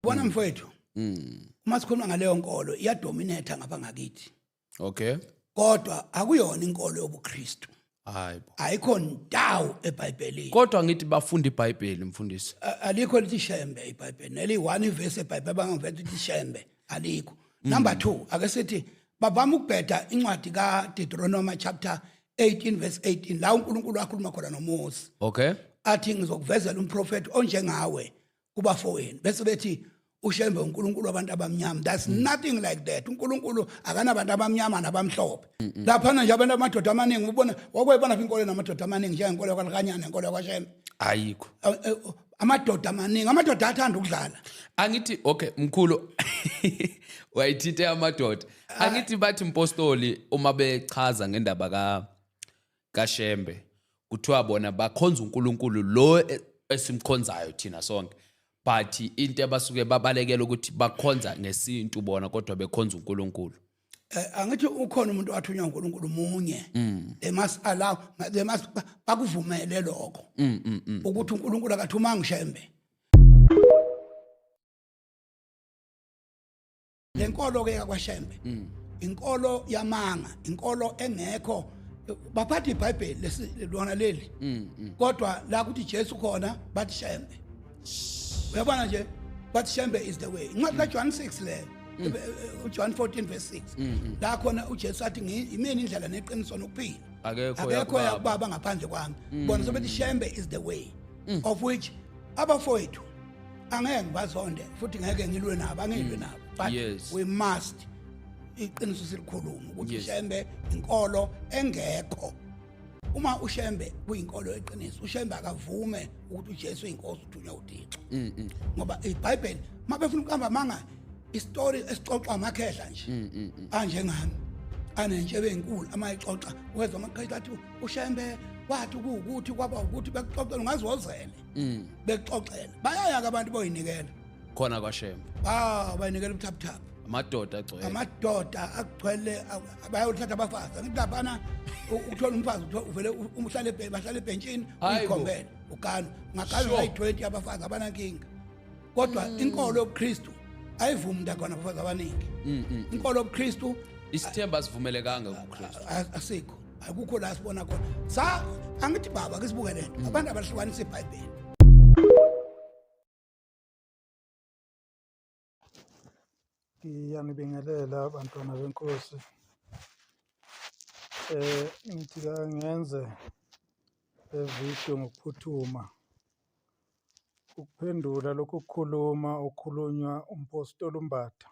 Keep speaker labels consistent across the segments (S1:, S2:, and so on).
S1: Bona mfowethu, uma sikhuluma ngaleyo nkolo iyadominate ngapha ngakithi.
S2: Okay.
S1: Kodwa akuyona inkolo yobuKristu.
S2: Hayibo.
S1: Ayikho ndawo eBhayibhelini.
S2: Kodwa ngithi bafunda iBhayibheli, mfundisi.
S1: Alikho lithi Shembe iBhayibheli. Neli one verse eBhayibheli bangavela ukuthi Shembe alikho. Number 2, ake sithi bavama ukubheda incwadi kaDeuteronomy chapter 18 verse 18, la uNkulunkulu akhuluma khona noMose. Athi ngizokuvezela umprofeti onjengawe kubafowenu, bese bethi uShembe uNkulunkulu wabantu abamnyama. That's nothing like that. UNkulunkulu akanabantu abamnyama nabamhlophe. Laphana nje abantu, amadoda amaningi, ubona wakwebona phi inkolo namadoda amaningi njengenkolo yakwaLekanyane, inkolo yakwaShembe?
S2: Ayikho.
S1: Amadoda amaningi, amadoda athanda ukudlala.
S2: Angithi, okay mkhulu, wayithinte amadoda. Angithi bathi mpostoli, uma bechaza ngendaba kaShembe, kuthiwa bona bakhonza uNkulunkulu lo esimkhonzayo thina sonke, but into abasuke babalekela ukuthi bakhonza ngesintu bona, kodwa bekhonza uNkulunkulu.
S1: Angithi ukhona umuntu wathunywa uNkulunkulu munye. They must allow, they must bakuvumele lokho ukuthi uNkulunkulu akathumanga uShembe. Lenkolo ke yakwaShembe inkolo yamanga, inkolo engekho. Baphatha iBhayibheli lona leli, kodwa la kuthi Jesu khona bathi Shembe. Uyabona nje, bathi Shembe is the way. Incwadi kaJohn 6 leyo, uJohn 14 verse 6, la khona uJesu athi, "Yimina indlela neqiniso nokuphila."
S2: Akekho
S1: akekho
S2: yakubaba.
S1: Yakubaba ngaphandle kwami. Bona sobethi Shembe is the way, of which abafowethu angeke ngibazonde futhi ngeke ngilwe nabo, angilwe nabo, but we must iqiniso silikhuluma ukuthi Shembe inkolo engekho. Uma uShembe kuyinkolo eqiniso, uShembe akavume ukuthi uJesu uyinkosi, uthunywa uThixo, ngoba iBhayibheli mabefuna ukuhamba manga istory esixoxwa amakhehla nje anjengami anentshebe enkulu, amayixoxa wezwa amakhehla athi uShembe wathi kuwukuthi kwaba ukuthi bekuxoxela ungazozele, bekuxoxela. Bayaya ke abantu boyinikela
S2: khona kwaShembe.
S1: Ah, bayinikela ubuthaphuthaphu.
S2: Amadoda agcwele.
S1: Amadoda agcwele, bayothatha abafazi. Angithi laphana ukuthola umfazi uvele uhlale bahlale ebhentshini.
S2: Hayi bo.
S1: Uyikhombele ugana ungagana ayi-20 abafazi, abanankinga. Kodwa inkolo yobuKristu ayivumi umuntu akhona abafazi abaningi. Inkolo yobuKristu
S2: Isithemba asivumelekanga kuKristu.
S1: Asikho, akukho la sibona khona. Sa angithi baba, ke sibuke lento, abantu abahlukanisa iBhayibheli.
S3: Ngiyanibingelela bantwana benkosi. Ngithi ka ngenze le video ngokuphuthuma ukuphendula lokhu kukhuluma okukhulunywa umpostoli uMbatha.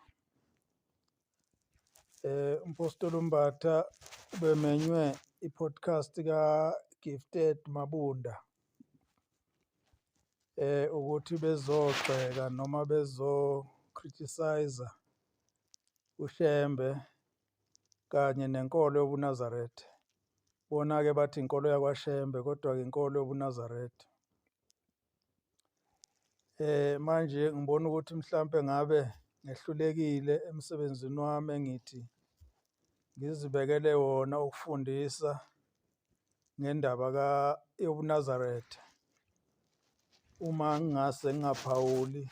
S3: Umpostoli uMbatha ubemenywe i-podcast ka Gifted Mabunda ukuthi bezogxeka noma bezo criticize uShembe kanye nenkolo yobuNazaretha. Bona-ke bathi inkolo yakwaShembe, kodwa-ke inkolo yobuNazaretha. Manje ngibona ukuthi mhlampe ngabe ngehlulekile emsebenzini wami engithi ngizibekele wona ukufundisa ngendaba ka yobuNazaretha, uma ngingase ngingaphawuli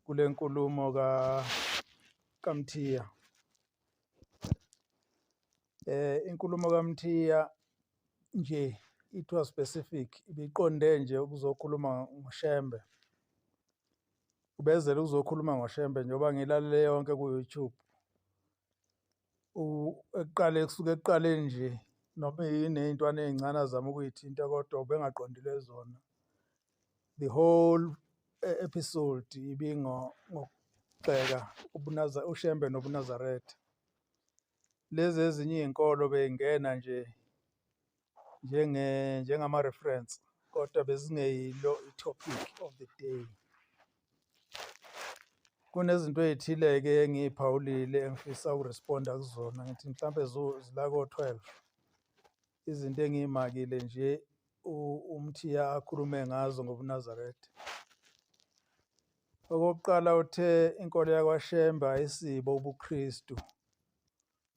S3: kule nkulumo kaMthiya. Inkulumo kaMthiya nje it was specific, ibiqonde nje ukuzokhuluma ngoShembe. Ubezele ukuzokhuluma ngoShembe njengoba ngilalele yonke ku-YouTube. Ekuqale kusuke ekuqaleni nje noma yini ey'ntwana ey'ncane azama ukuyithinta, kodwa ubengaqondile zona. The whole episode ibingokugxeka uShembe nobuNazaretha. Lezi ezinye iy'nkolo bey'ngena nje njengama-reference, kodwa bezingeyilo i-topic of the day. Kunezinto ey'thile-ke engiyiphawulile engifisa ukuresponda kuzona, ngithi mhlampe zila ko-12 izinto engiyimakile nje uMthiya akhulume ngazo ngobuNazaretha. Okokuqala, uthe inkolo yakwaShembe ayisibo ubuKristu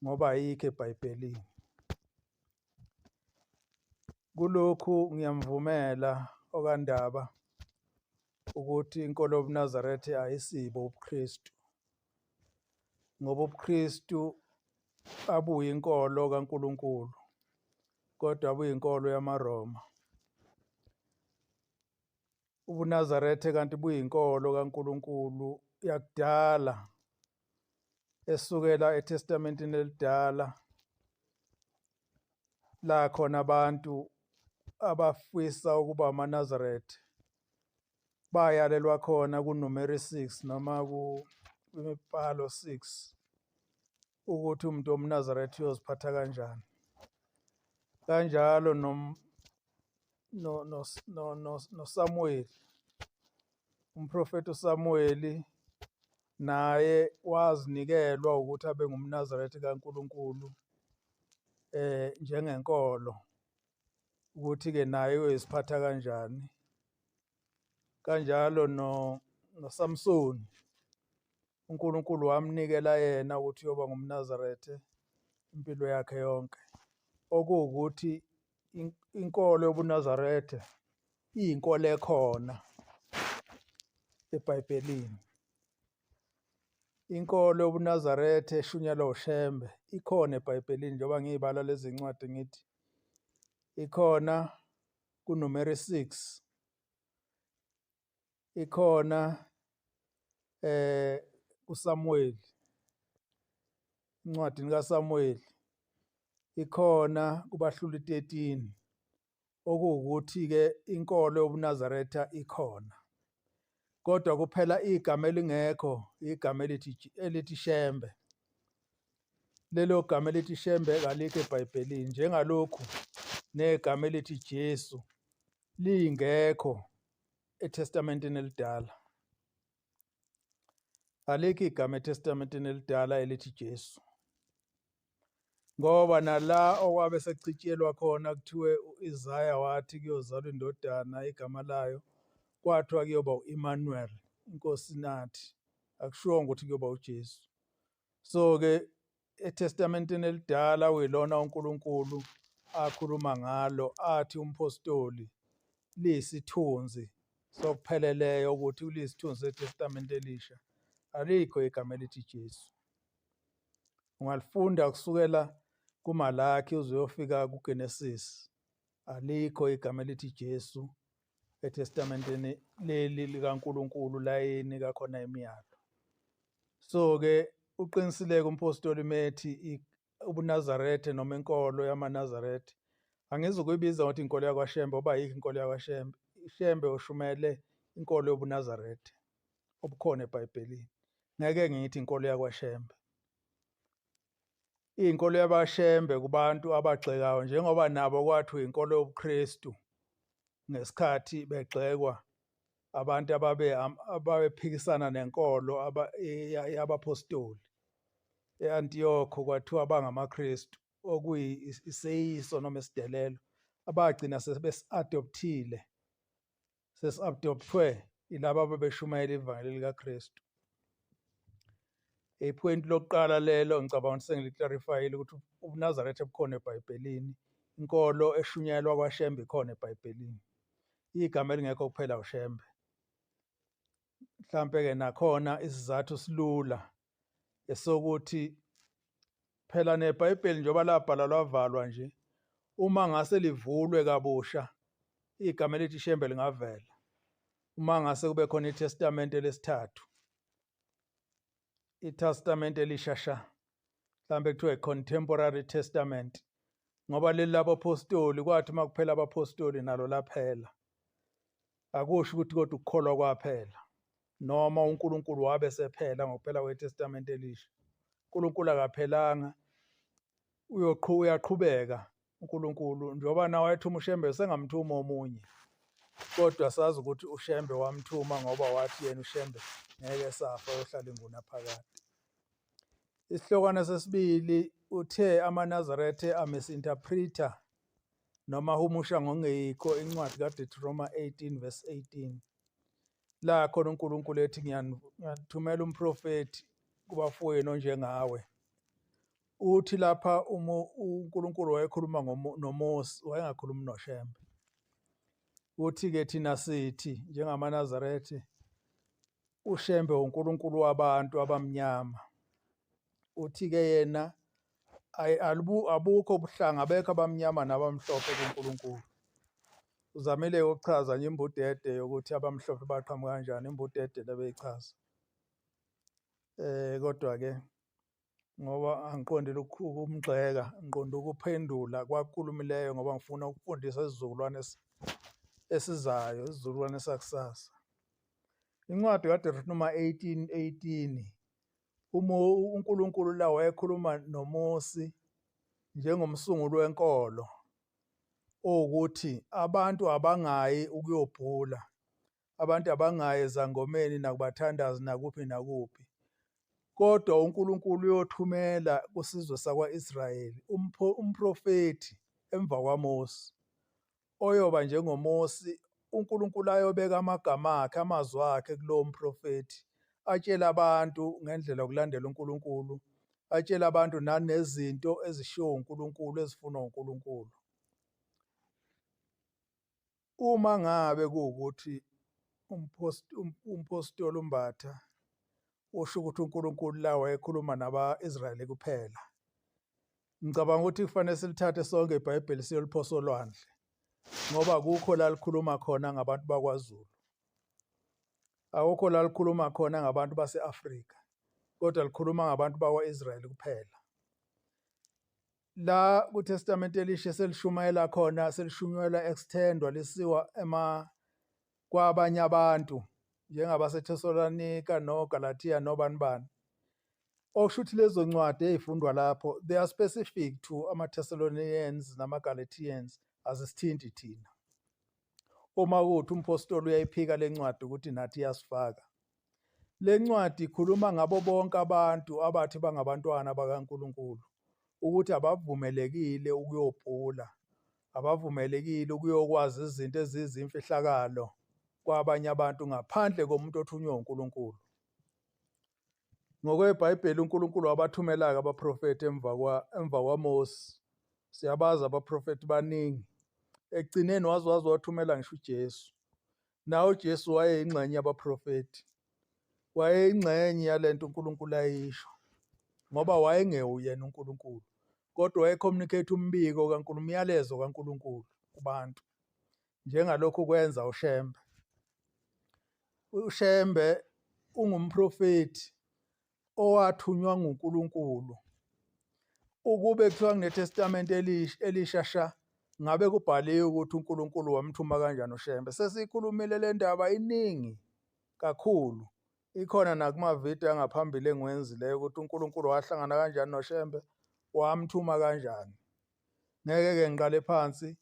S3: ngoba ayikho eBhayibhelini. Kulokhu ngiyamvumela okaNdaba. ukuthi inkolo yobuNazaretha ayisibo ubuKristu, ngoba ubuKristu abuyinkolo kaNkulunkulu kodwa buyinkolo yamaRoma. UbuNazaretha kanti buyinkolo kaNkulunkulu yakudala esukela eTestamenteni elidala la khona abantu abafisa ukuba amaNazaretha bayalelwa khona kuNumeri 6 noma kwimibhalo 6 ukuthi umuntu womNazaretha uyoziphatha kanjani. Kanjalo noSamuweli, umprofethi uSamuweli naye wazinikelwa ukuthi abe ngumNazaretha kaNkulunkulu njengenkolo, ukuthi-ke naye uyoziphatha kanjani. Kanjalo noSamsoni, uNkulunkulu wamnikela yena ukuthi uyoba ngumNazaretha impilo yakhe yonke. Okuwukuthi inkolo yobuNazaretha iyinkolo ekhona eBhayibhelini. Inkolo yobuNazaretha eshunyelwa uShembe ikhona eBhayibhelini, njengoba ngiyibala lezi ncwadi ngithi ikhona kuNumeri 6, ikhona kuSamuweli, encwadini kaSamuweli, ikhona kubahluli 13, okuwukuthi-ke inkolo yobuNazaretha ikhona. Kodwa kuphela igama elingekho igama elithi Shembe. Lelo gama elithi Shembe kalikho eBhayibhelini, njengalokhu negama elithi Jesu lingekho eTestamenteni elidala. Alikho igama eTestamenteni elidala elithi Jesu, ngoba nala okwabe sekuchitshiyelwa khona kuthiwe u-Isaya wathi kuyozalwa indodana igama layo kwathiwa kuyoba u-Emmanuel, inkosi nathi, akushiwongo ukuthi kuyoba uJesu. So-ke eTestamenteni elidala uyilona uNkulunkulu akhuluma ngalo athi umpostoli liyisithunzi sokupheleleyo, ukuthi liyisithunzi seTestamente elisha. Alikho igama elithi Jesu. Ungalifunda kusukela kuMalaki uze uyofika kuGenesis, alikho igama elithi Jesu eTestamenteni leli likaNkulunkulu la enika khona imiyalo. So-ke uqinisile-ke umpostoli methi ubuNazaretha noma inkolo yamaNazaretha, angizukuyibiza ngokuthi inkolo yakwaShembe ngoba ayikho inkolo yakwaShembe. IShembe ushumele inkolo yobuNazaretha obukhona eBhayibhelini. Ngeke ngithi inkolo yakwaShembe. Inkolo yabaShembe kubantu abagxekayo, njengoba nabo kwathiwa inkolo yobuKristu ngesikhathi begxekwa abantu ababephikisana nenkolo yabapostoli e-Antiyokho, kwathiwa bangamaKristu, okuyiseyiso noma isidelelo abagcina sebesi-adoptile, sesi-adoptwe yilaba ababeshumayela ivangeli likaKristu. Iphoyinti lokuqala lelo, ngicabanga ukuthi sengiliklarifayile ukuthi ubuNazaretha bukhona eBhayibhelini, inkolo eshunyayelwa kwaShembe ikhona eBhayibhelini. Igama elingekho kuphela uShembe. Mhlampe-ke nakhona isizathu silula esokuthi phela neBhayibheli njengoba labhalwa lwavalwa nje, uma ngase livulwe kabusha igama elithi Shembe lingavela. Uma ngase kube khona iTestamente lesithathu, iTestamente elisha sha, mhlambe kuthiwa i-Contemporary Testament, ngoba leli labapostoli kwathi uma kuphela abapostoli nalo laphela. Akusho ukuthi kodwa ukukholwa kwaphela noma uNkulunkulu wabe sephela ngokuphela kweTestamente elisha. uNkulunkulu akaphelanga, uyaqhubeka uNkulunkulu, njengoba nawe wayethuma uShembe sengamthuma omunye, kodwa sazi ukuthi uShembe wamthuma ngoba wathi yena uShembe ngeke safa, uyohlala ingunaphakade. Isihlokwana sesibili uthe amaNazaretha amisinterpreta noma ahumusha ngokungeyikho incwadi kaDeuteronomy 18 verse 18, la khona uNkulunkulu ethi ngiyanithumela umprofethi kubafowenu onjengawe. Uthi lapha uma uNkulunkulu wayekhuluma noMose, wayengakhulumi noShembe. Uthi-ke thina sithi njengamaNazaretha uShembe uNkulunkulu wabantu abamnyama. Uthi-ke yena abukho ubuhlanga, abekho abamnyama nabamhlophe kuNkulunkulu. Uzamile ukuchaza nje imbudede yokuthi abamhlophe baqhamuka kanjani, imbudede le beyichaza. Kodwa-ke ngoba angiqondile ukumgxeka, ngiqonde ukuphendula kwakukhulumileyo ngoba ngifuna ukufundisa isizukulwane esizayo, isizukulwane sakusasa. Incwadi kaDeuteronomy 18:18 uma uNkulunkulu la wayekhuluma noMose njengomsunguli wenkolo owukuthi abantu abangayi ukuyobhula, abantu abangayi ezangomeni nakubathandazi nakuphi nakuphi, kodwa uNkulunkulu uyothumela kusizwe sakwa-Israyeli umprofethi emva kwaMose oyoba njengoMose, uNkulunkulu ayobeka amagama akhe, amazwi akhe kulowo mprofethi, atshele abantu ngendlela yokulandela uNkulunkulu, atshele abantu nanezinto ezishiwo uNkulunkulu ezifunwa uNkulunkulu. Uma ngabe kuwukuthi umpostoli uMbatha usho ukuthi uNkulunkulu la wayekhuluma naba-Israyeli kuphela, ngicabanga ukuthi kufanele silithathe sonke iBhayibheli siyoliphosa olwandle, ngoba akukho la likhuluma khona ngabantu bakwaZulu, akukho la likhuluma khona ngabantu base-Afrika, kodwa likhuluma ngabantu bakwa-Israyeli kuphela. La kuTestamente Elisha selishumayela khona, selishunyelwa extendwa lisiwa ema kwabanye abantu njengabaseThesalonika noGalathiya nobani bani. Okusho ukuthi lezo ncwadi ey'fundwa lapho they are specific to ama-Thessalonians nama-Galatians, azisithinti thina. Uma kuwukuthi umpostoli uyayiphika le ncwadi ukuthi nathi iyasifaka. Le ncwadi ikhuluma ngabo bonke abantu abathi bangabantwana bakaNkulunkulu, ukuthi abavumelekile ukuyobhula, abavumelekile ukuyokwazi izinto ezizimfihlakalo kwabanye abantu ngaphandle komuntu othunywe uNkulunkulu. NgokweBhayibheli uNkulunkulu wabathumela-ke abaprofethi emva kwaMose. Siyabazi abaprofethi baningi. Ekugcineni waze waze wathumela ngisho uJesu. Nawe uJesu wayeyingxenye yabaprofethi, wayeyingxenye yalento uNkulunkulu ayisho, ngoba wayengewuyena uNkulunkulu, kodwa wayecommunicate umbiko kaNkulunkulu, umyalezo kaNkulunkulu kubantu, njengalokhu kwenza uShembe. UShembe ungumprofethi owathunywa nguNkulunkulu. Ukube kuthiwa kuneTestamente elisha sha, ngabe kubhaliwe ukuthi uNkulunkulu wamthuma kanjani uShembe. Sesiyikhulumile le ndaba iningi kakhulu, ikhona nakumavidiyo angaphambili engiwenzileyo ukuthi uNkulunkulu wahlangana kanjani noShembe, wamthuma kanjani. Ngeke-ke ngiqale phansi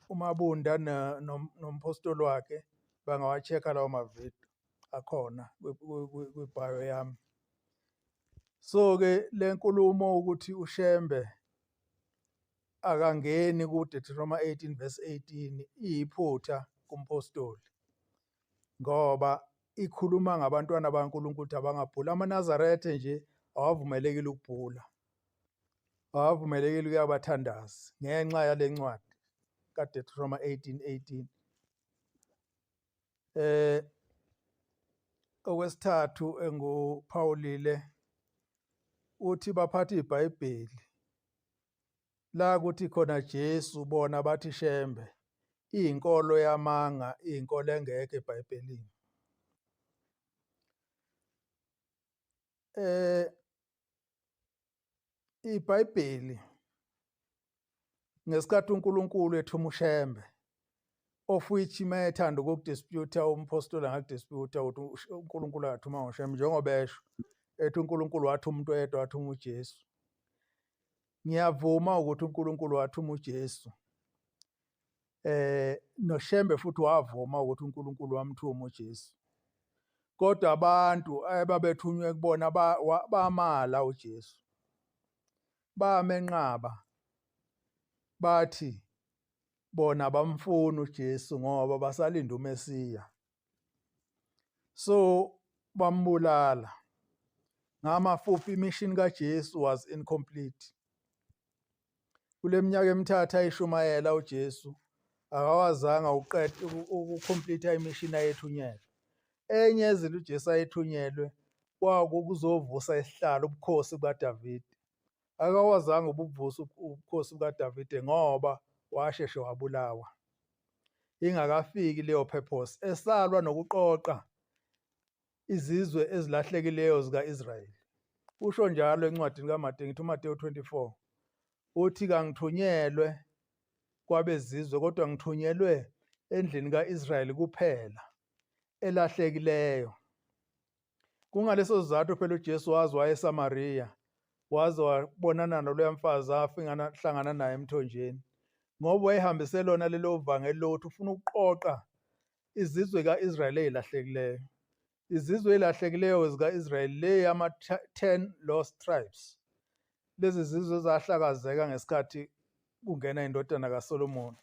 S3: uMabunda nompostoli wakhe bangawa-check-a lawo mavidiyo akhona kwibhayo yami. So-ke le nkulumo ukuthi uShembe akangeni ku-Deuteronomy 18 verse 18 iyiphutha kumpostoli, ngoba ikhuluma ngabantwana bakaNkulunkulu ukuthi abangabhuli. AmaNazaretha nje awavumelekile ukubhula, awavumelekile ukuya kubathandazi ngenxa yale ncwadi kaDeuteronomy 18:18. Okwesithathu enguphawulile uthi baphatha iBhayibheli la kuthi khona Jesu, bona bathi Shembe, iyinkolo yamanga, iyinkolo engekho eBhayibhelini. IBhayibheli ngesikhathi uNkulunkulu ethuma uShembe, of which mayethanda ukukudispute umpostoli angakudispute ukuthi uNkulunkulu akathuma ngoShembe, njengoba esho ethi uNkulunkulu wathuma umuntu oyedwa, wathuma uJesu. Ngiyavuma ukuthi uNkulunkulu wathuma uJesu, noShembe futhi wavuma ukuthi uNkulunkulu wamthuma uJesu, kodwa abantu ababethunywe kubona bamala uJesu, bamenqaba, bathi bona bamfuna uJesu ngoba basalinda uMesiya, so bambulala. Ngamafuphi, imission kaJesu was incomplete. Kule minyaka emithathu ayishumayela uJesu, Akawazanga ukuqeda ukucomplete imission ayethunyelwe. Enye yezinto uJesu ayethunyelwe kwakukuzovusa isihlalo ubukhosi bukaDavide. Akawazanga ubuvusa ubukhosi bukaDavide ngoba washeshe wabulawa. Ingakafiki leyo purpose esalwa nokuqoqa izizwe ezilahlekileyo zika-Israyeli. Usho njalo encwadini kaMateyu, ngithi uMateyu 24, uthi kangithunyelwe kwabezizwe kodwa ngithunyelwe endlini ka-Israyeli kuphela elahlekileyo. Kungaleso sizathu phela uJesu waze waya eSamariya, waze wabonana naloya mfazi afingana hlangana naye emthonjeni, ngoba wayehambise lona lelo vangeli lokuthi ufuna ukuqoqa izizwe ka-Israyeli ey'lahlekileyo. Izizwe ey'lahlekileyo zika-Israyeli le yama-10 lost tribes. Lezi zizwe ezahlakazeka ngesikhathi kungena indodana kaSolomoni.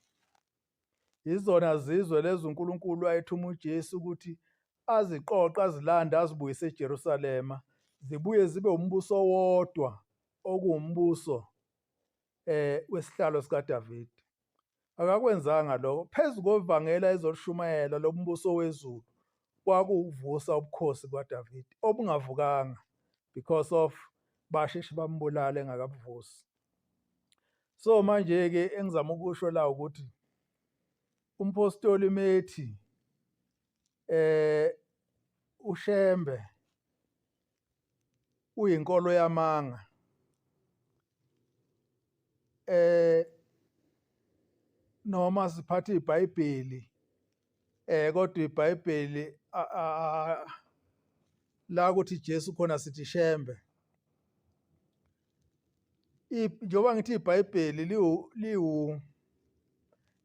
S3: Yizona zizwe lezi uNkulunkulu ayethuma uJesu ukuthi aziqoqe azilande azibuyise eJerusalema zibuye zibe umbuso owodwa okuwumbuso wesihlalo sikaDavide. Akakwenzanga lokho. Phezu kwevangeli ayezolishumayela lombuso wezulu kwakuwuvusa ubukhosi bukaDavide obungavukanga because of basheshe bambulala engakabuvusi. So manje-ke engizama ukusho la ukuthi umpostoli methi uShembe uyinkolo yamanga noma siphatha iBhayibheli kodwa iBhayibheli la kuthi Jesu khona sithi Shembe. Njengoba ngithi iBhayibheli liwu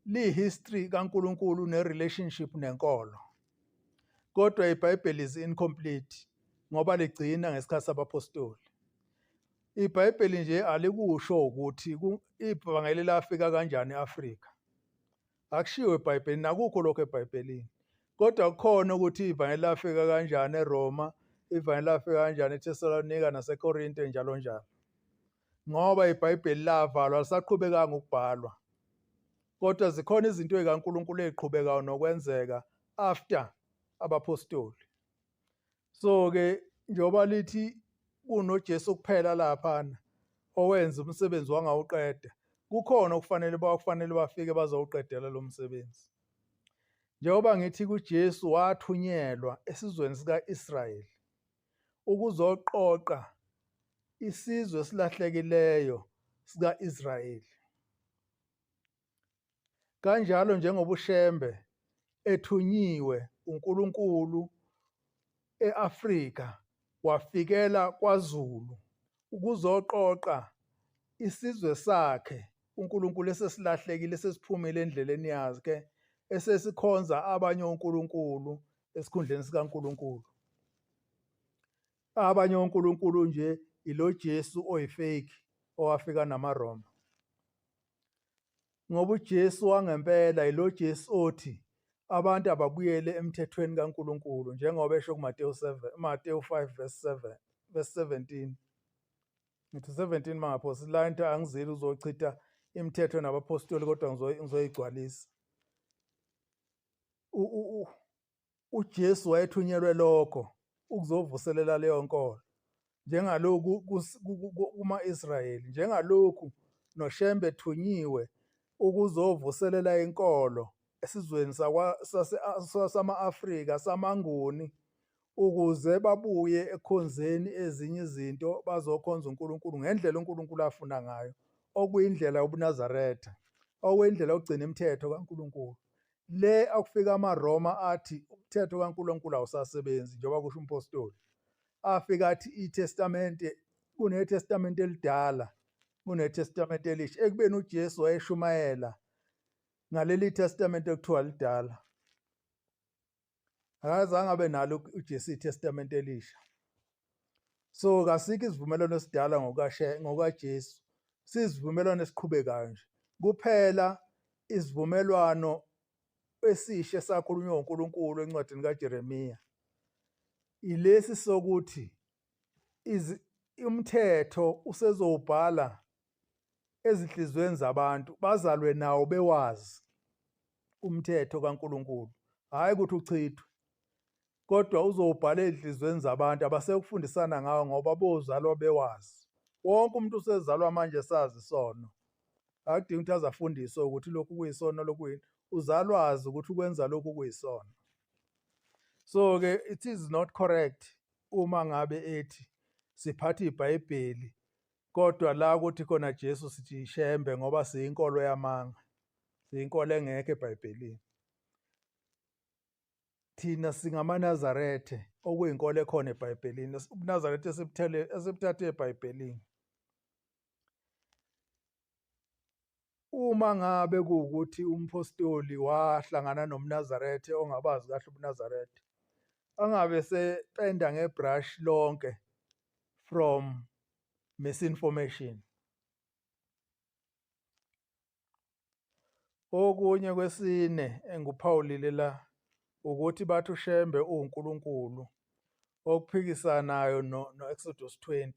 S3: liyi-history kaNkulunkulu ne-relationship nenkolo, kodwa iBhayibheli is incomplete ngoba ligcina ngesikhathi sabaphostoli. IBhayibheli nje alikusho ukuthi ivangeli lafika kanjani e-Afrika. Akushiwo eBhayibhelini, nakukho lokho eBhayibhelini. Kodwa kukhona ukuthi ivangeli lafika kanjani eRoma, ivangeli lafika kanjani eThesalonika naseKorinte njalo njalo. Ngoba iBhayibheli lavalwa alisaqhubekanga ukubhalwa. Kodwa zikhona izinto ezikaNkulunkulu eziqhubekayo nokwenzeka after abaphostoli. So-ke njengoba lithi kunoJesu kuphela laphana owenza umsebenzi wangawuqeda, kukhona okufanele bakufanele bafike bazowuqedela lo msebenzi. Njengoba ngithi kuJesu wathunyelwa esizweni sika-Israyeli ukuzoqoqa isizwe esilahlekileyo sika-Israyeli. Kanjalo njengoba uShembe ethunyiwe uNkulunkulu e-Afrika wafikela kwaZulu ukuzoqoqa isizwe sakhe uNkulunkulu esesilahlekile esesiphumile endleleni yakhe esesikhonza abanye onkulunkulu esikhundleni sikaNkulunkulu. Abanye onkulunkulu nje ilo Jesu oyifake owafika namaRoma. Ngoba uJesu wangempela yilo Jesu othi abantu ababuyele emthethweni kaNkulunkulu njengoba esho kuMateyu 7, Mateyu 5 verse 7, verse 17. Ngithi 17 mangaphosi la into angizile uzochitha imithetho nabaphostoli kodwa ngizoyigcwalisa. UJesu wayethunyelwe lokho ukuzovuselela leyo nkolo njengalokhu kuma-Israyeli, njengalokhu noShembe ethunyiwe ukuzovuselela inkolo esizweni sama-Afrika samaNguni ukuze babuye ekukhonzeni ezinye izinto bazokhonza uNkulunkulu ngendlela uNkulunkulu afuna ngayo, okuyindlela yobuNazaretha, okuyindlela yokugcina imithetho kaNkulunkulu. Le akufika amaRoma athi umthetho kaNkulunkulu awusasebenzi njengoba kusho umpostoli. Afika athi iTestamente kuneTestamente elidala, kuneTestamente elisha. Ekubeni uJesu wayeshumayela ngaleli Testamente ekuthiwa lidala. Akazange abe nalo uJesu iTestamente elisha. So kasikho isivumelwano esidala ngokaJesu, sisivumelwano esiqhubekayo nje. Kuphela isivumelwano esisha esakhulunywa uNkulunkulu encwadini kaJeremiya ilesi sokuthi umthetho usezowubhala ezinhliziyweni zabantu bazalwe nawo bewazi. umthetho kaNkulunkulu, hhayi ukuthi uchithwe, kodwa uzowubhala ey'nhliziyweni zabantu abasekufundisana ngawo ngoba bozalwa bewazi. Wonke umuntu usezalwa manje sazi isono. Akudingi ukuthi aze afundiswe ukuthi lokhu kuyisono lokhu yini. Uzalwazi ukuthi ukwenza lokhu kuyisono. So-ke it is not correct uma ngabe ethi siphatha iBhayibheli kodwa la kuthi khona Jesu sithi Shembe ngoba siyinkolo yamanga. Siyinkolo engekho eBhayibhelini. Thina singamaNazarethe okuyinkolo ekhona eBhayibhelini. UbuNazarethe esibuthele esibuthathe eBhayibhelini. Uma ngabe kuwukuthi umphostoli wahlangana nomNazarethe ongabazi kahle ubuNazaretha, angabe sependa ngebrush lonke from misinformation. Okunye kwesine engikuphawulile la ukuthi bathi uShembe uwuNkulunkulu okuphikisanayo no-Exodus 20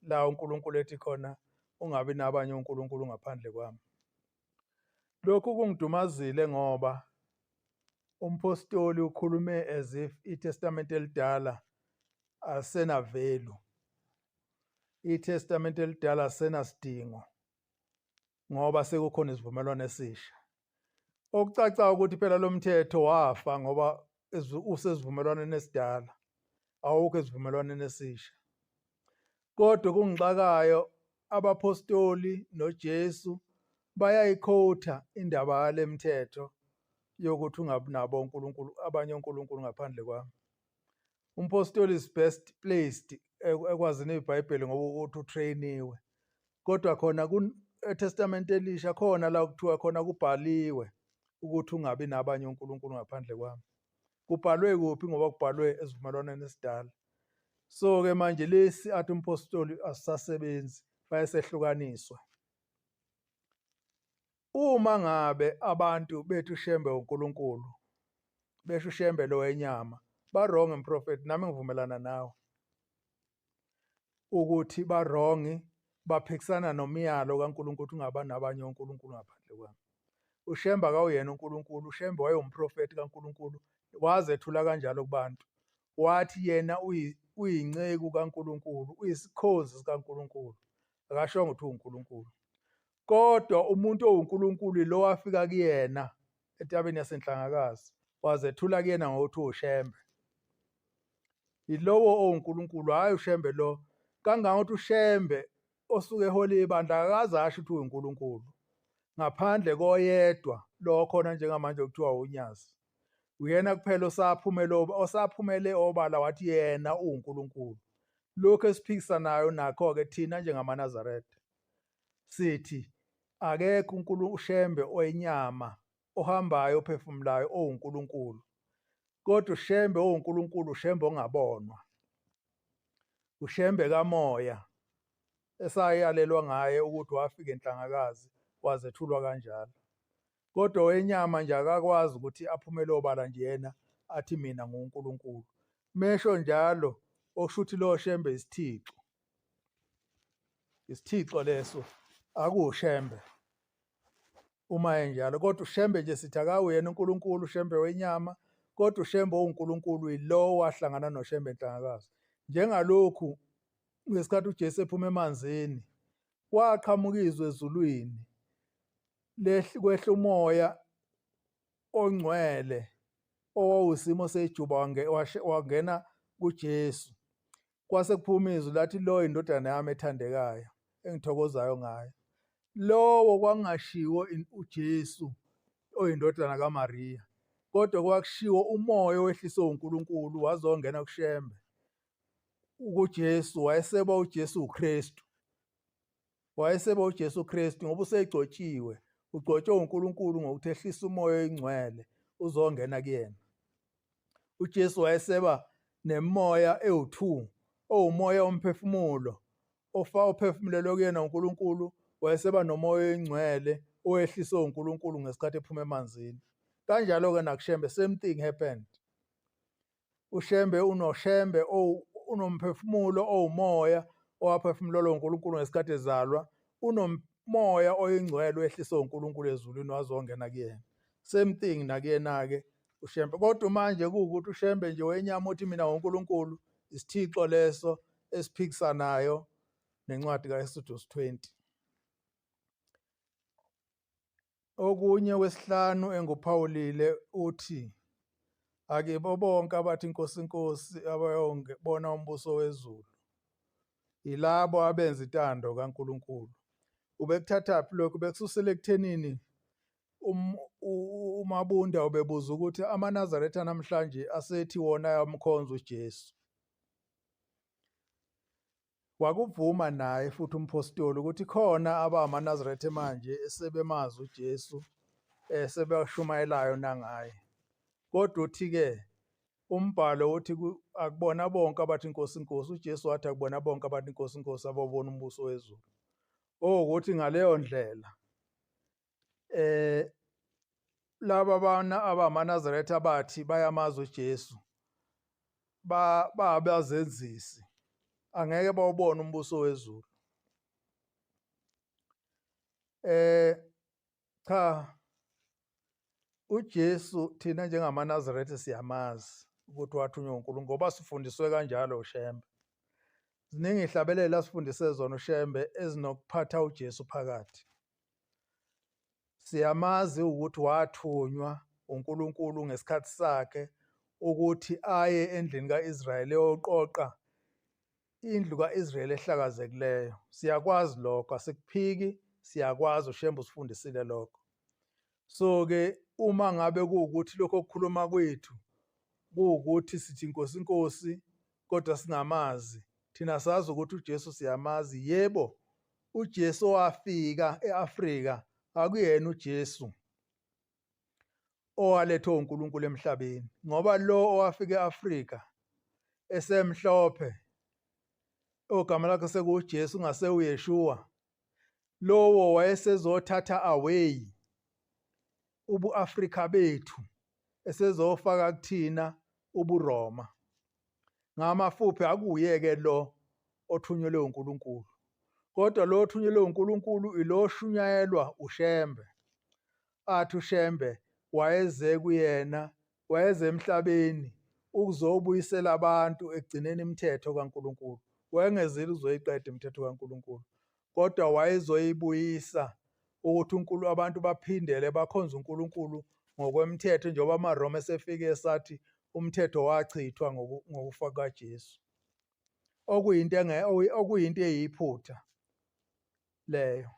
S3: la uNkulunkulu ethi khona ungabi nabanye onkulunkulu ngaphandle kwami. Lokhu kungidumazile ngoba umphostoli ukhulume as if iTestamente elidala alisena value. ITestamente elidala alisenasidingo. Ngoba sekukhona isivumelwano esisha. Okucaca ukuthi phela lo mthetho wafa ngoba usesivumelwaneni esidala, awukho esivumelwaneni esisha. Kodwa okungixakayo abaphostoli noJesu bayayikhotha indaba yale mthetho yokuthi ungabi nabo onkulunkulu abanye onkulunkulu ngaphandle kwami. Umpostoli is best placed ekwazini iBhayibheli ngoba ukuthi utrainiwe. Kodwa khona eTestamente elisha khona la kuthiwa khona kubhaliwe ukuthi ungabi nabanye onkulunkulu ngaphandle kwami. Kubhalwe kuphi ngoba kubhalwe esivumelwaneni esidala. So-ke manje lesi athi umpostoli asisasebenzi, fanele sehlukaniswe. Uma ngabe abantu bethu uShembe uNkulunkulu, besho uShembe lo wenyama, ba-wrong mprofethi, nami ngivumelana nawe ukuthi ba-wrong, baphikisana nomyalo kaNkulunkulu ukuthi ungaba nabanye onkulunkulu ngaphandle kwami. UShembe akawuyena uNkulunkulu, uShembe wayewumprofethi kaNkulunkulu, wazethula kanjalo kubantu. Wathi yena uyinceku kaNkulunkulu, uyisikhonzi sikaNkulunkulu. Akashongo ukuthi uwuNkulunkulu. Kodwa umuntu owuNkulunkulu lo wafika kuyena entabeni yaseNhlangakazi, wazethula kuyena ngokuthi uwuShembe. Yilowo owuNkulunkulu, hhayi uShembe lo. Kangangokuthi uShembe osuke ehola ibandla akakaze asho ukuthi uwuNkulunkulu, ngaphandle koyedwa lo khona njengamanje okuthiwa uNyazi. Uyena kuphela osaphumele osaphumele obala wathi yena uwuNkulunkulu. Lokhu esiphikisanayo nakho-ke thina njengamaNazaretha sithi akekho uNkulunkulu uShembe oyinyama ohambayo ophefumulayo owuNkulunkulu, kodwa uShembe owuNkulunkulu uShembe ongabonwa, uShembe kamoya esayalelwa ngaye ukuthi wafika eNhlangakazi wazethulwa kanjalo. Kodwa owenyama nje akakwazi ukuthi aphumele obala nje yena athi mina nguNkulunkulu. Mesho njalo okusho ukuthi lo Shembe isithixo. Isithixo leso akuwuShembe uma enjalo, kodwa uShembe nje sithi akawuyena uNkulunkulu uShembe wenyama, kodwa uShembe owuNkulunkulu yilowo wahlangana noShembe eNhlangakazi. Njengalokhu ngesikhathi uJesu ephuma emanzini kwaqhamuka izwi ezulwini kwehla umoya ongcwele owawusimo sejuba wangena kuJesu. Kwase kuphuma izwi lathi lo indodana yami ethandekayo engithokozayo ngayo. Lowo kwakungashiwo uJesu oyindodana kaMariya, kodwa kwakushiwo umoya owehliswe uNkulunkulu wazongena kuShembe. KuJesu wayeseba uJesu uKristu. Wayeseba uJesu Kristu ngoba usegcotshiwe, ugcotshwe uNkulunkulu ngokuthi ehlise umoya oyingcwele uzongena kuyena. UJesu wayeseba nemoya ewu-2, owumoya womphefumulo ofa ophefumulelwe kuyena uNkulunkulu, wayeseba nomoya oyingcwele owehliswe uNkulunkulu ngesikhathi ephuma emanzini. Kanjalo-ke nakuShembe, same thing happened. UShembe unoShembe unomphefumulo owumoya owaphefumulelwa uNkulunkulu ngesikhathi ezalwa, unomoya oyingcwele wehliswe uNkulunkulu ezulwini wazongena kuyena. Same thing nakuyena-ke uShembe. Kodwa manje kuwukuthi uShembe nje wenyama uthi mina uNkulunkulu, isithixo leso esiphikisanayo nencwadi ka-Exodus 20. Okunye kwesihlanu enguphawulile uthi akibo bonke abathi Nkosi Nkosi abayobona umbuso wezulu, yilabo abenza intando kaNkulunkulu. Ubekuthathaphi lokhu? Bekususela ekuthenini uMabunda ubebuza ukuthi amaNazaretha namhlanje asethi wona ayamkhonza uJesu. Wakuvuma naye futhi umphostoli ukuthi khona abamaNazaretha manje esebemazi uJesu sebashumayelayo nangaye. Kodwa uthi-ke umbhalo uthi akubona bonke abathi Nkosi Nkosi, uJesu wathi akubona bonke abathi Nkosi Nkosi ababona umbuso wezulu. Owukuthi ngaleyo ndlela laba bana abamaNazaretha bathi bayamazi uJesu babazenzisi, angeke bawubone umbuso wezulu. Cha, uJesu thina njengamaNazaretha siyamazi ukuthi wathunywa uNkulunkulu ngoba sifundiswe kanjalo uShembe. Ziningi ihlabelelo asifundise zona uShembe ezinokuphatha uJesu phakathi. Siyamazi ukuthi wathunywa uNkulunkulu ngesikhathi sakhe ukuthi aye endlini ka-Israyeli eyoqoqa indlu ka-Israyeli ehlakazekileyo. Siyakwazi lokho, asikuphiki, siyakwazi, uShembe usifundisile lokho. So-ke uma ngabe kuwukuthi lokho okukhuluma kwethu kuwukuthi sithi Nkosi Nkosi kodwa singamazi, thina sazi ukuthi uJesu siyamazi, yebo, uJesu owafika e-Afrika akuyena uJesu owalethwa uNkulunkulu emhlabeni, ngoba lo owafika e-Afrika esemhlophe ogama lakhe sekuwuJesu ngase uYeshua, lowo wayesezothatha away ubu-Afrika bethu esezofaka kuthina ubuRoma. Ngamafuphi akuye-ke lo othunyelwe uNkulunkulu, kodwa lo othunyelwe uNkulunkulu ilo oshunyayelwa uShembe. Athi uShembe wayeze kuyena, wayeze emhlabeni ukuzobuyisela abantu ekugcineni imithetho kaNkulunkulu. Wayengezile ukuzoyiqeda imithetho kaNkulunkulu, kodwa wayezoyibuyisa ukuthi uNkulunkulu abantu baphindele bakhonze uNkulunkulu ngokwemthetho, njengoba amaRoma esefike esathi umthetho wachithwa ngokufa kukaJesu. Okuyinto okuyinto eyiphutha leyo.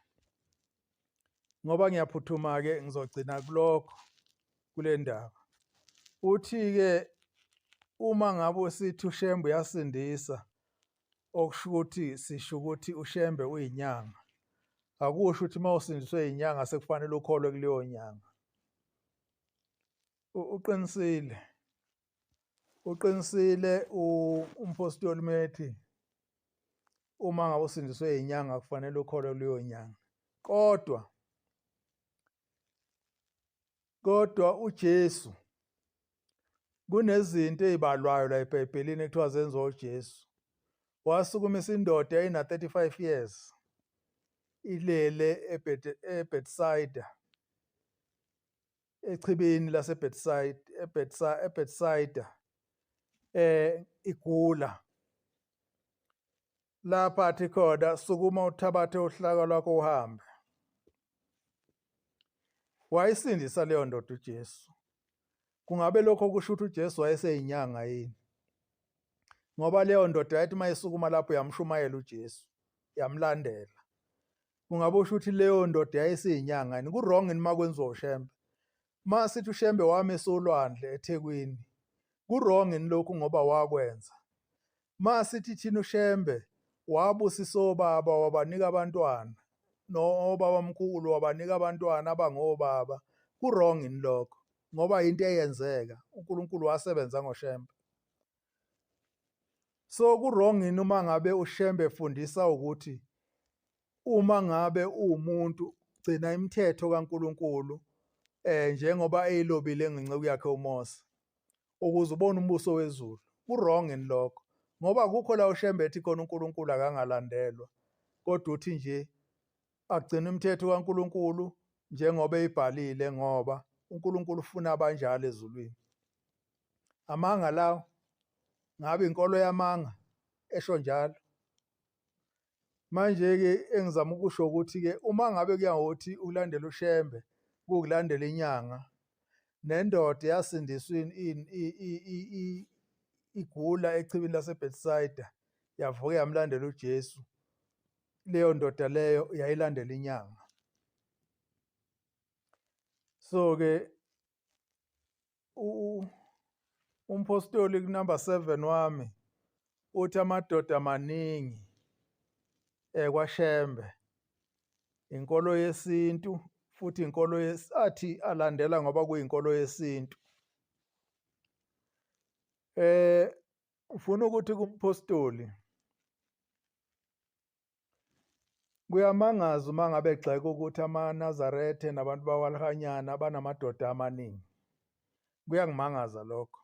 S3: Ngoba ngiyaphuthuma-ke ngizogcina kulokho kule ndaba. Uthi-ke uma ngabe usithi uShembe uyasindisa, okusho ukuthi sisho ukuthi uShembe uyinyanga. Akusho ukuthi uma usindiswe yinyanga sekufanele ukholwe kuleyo nyanga. Uqinisile. Uqinisile umpostoli methi uma ngabe usindiswe yinyanga kufanele ukholwe kuleyo nyanga. Kodwa uJesu kunezinto ezibalwayo la eBhayibhelini ekuthiwa zenziwa uJesu. Wasukumisa indoda eyayina-35 years ilele eBethsaida, echibini laseBethsaida, eBethsaida igula. Lapha athi khona sukuma uthabathe uhlaka lwakho uhambe. Wayisindisa leyo ndoda uJesu. Kungabe lokho kusho ukuthi uJesu wayeseyinyanga yini? Ngoba leyo ndoda yathi uma isukuma lapho yamshumayela uJesu, yamlandela. Kungabe usho ukuthi leyo ndoda yayisiyinyanga yini? Ku-wrong yini uma kwenziwa uShembe? Uma sithi uShembe wamisa ulwandle eThekwini, ku-wrong yini lokhu ngoba wakwenza? Uma sithi thina uShembe wabusisa obaba wabanika abantwana, nobabamkhulu wabanika abantwana abangobaba, ku-wrong yini lokho? Ngoba into eyenzeka, uNkulunkulu wasebenza ngoShembe. So ku-wrong yini uma ngabe uShembe efundisa ukuthi uma ngabe uwumuntu gcina imithetho kaNkulunkulu njengoba eyilobile ngenceku yakhe uMose ukuze ubone umbuso wezulu. Ku-wrong yini lokho? Ngoba akukho la uShembe ethi khona uNkulunkulu akangalandelwa, kodwa uthi nje agcine imithetho kaNkulunkulu njengoba eyibhalile ngoba uNkulunkulu ufuna abanjalo ezulwini. Amanga lawo, ngabe inkolo yamanga esho njalo. Manje-ke engizama ukusho ukuthi-ke uma ngabe kuya ngokuthi ukulandela uShembe kuwukulandela inyanga, nendoda yasindiswa igula echibini laseBethsaida yavuka yamlandela uJesu, leyo ndoda leyo yayilandela inyanga. So-ke umpostoli kunumber 7 wami uthi amadoda maningi kwaShembe inkolo yesintu futhi inkolo athi alandela ngoba kuyinkolo yesintu. Ufuna ukuthi kumpostoli Kuyamangaza uma ngabe egxeka ukuthi amaNazaretha nabantu bakwaLhanyana banamadoda amaningi. Kuyangimangaza lokho.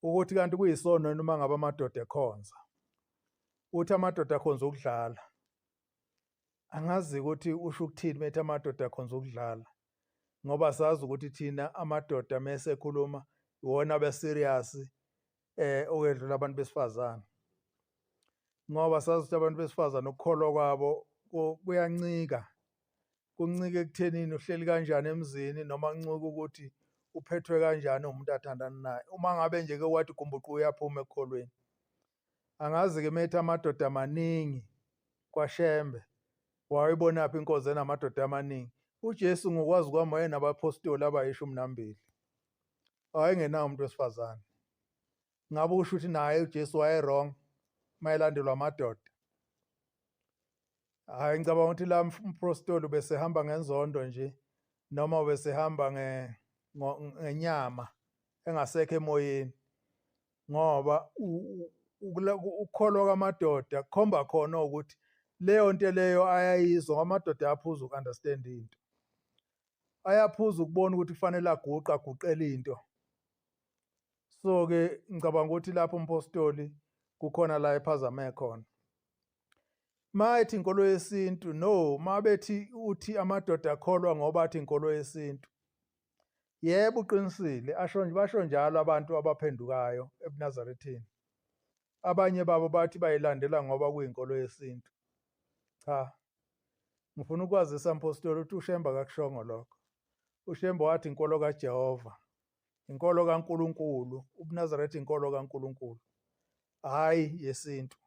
S3: Ukuthi kanti kuyisono yini uma ngabe amadoda ekhonza. Uthi amadoda akhonza ukudlala. Angazi ukuthi usho ukuthini methi amadoda akhonza ukudlala. Ngoba sazi ukuthi thina amadoda mese ekhuluma iwona abe serious okwedlula abantu besifazane. Ngoba sazi ukuthi abantu besifazane ukukholwa kwabo kuyancika, kuncike ekuthenini uhleli kanjani emzini noma kuncike ukuthi uphethwe kanjani umuntu athandana naye. Uma ngabe nje ke wathi gumbuqu uyaphuma ekukholweni. Angazi-ke methi amadoda maningi kwaShembe, wayibonaphi inkonzo enamadoda amaningi? UJesu ngokwazi kwami wayenabaphostoli abayishumi nambili, wayengenawo umuntu wesifazane. Ngabe usho ukuthi naye uJesu waye wrong mayelandelwa amadoda? Hayi, ngicabanga ukuthi la mprostoli ubesehamba ngenzondo nje noma ubesehamba ngenyama engasekho emoyeni, ngoba ukukholwa kwamadoda kukhomba khona ukuthi leyo nto leyo ayayizwa, ngoba amadoda ayaphuza uku-understand into, ayaphuza ukubona ukuthi kufanele aguqe aguqele into. So-ke ngicabanga ukuthi lapho umpostoli kukhona la ephazame khona. Ma ethi inkolo yesintu, no, ma bethi uthi amadoda akholwa ngoba athi inkolo yesintu. Yebo, uqinisile, asho basho njalo abantu abaphendukayo ebuNazaretheni. Abanye babo bathi bayilandela ngoba kuyinkolo yesintu. Cha, ngifuna ukwazisa mpostoli ukuthi uShembe akakushongo lokho. UShembe wathi inkolo kaJehova, inkolo kaNkulunkulu, ubuNazaretha inkolo kaNkulunkulu, hhayi yesintu.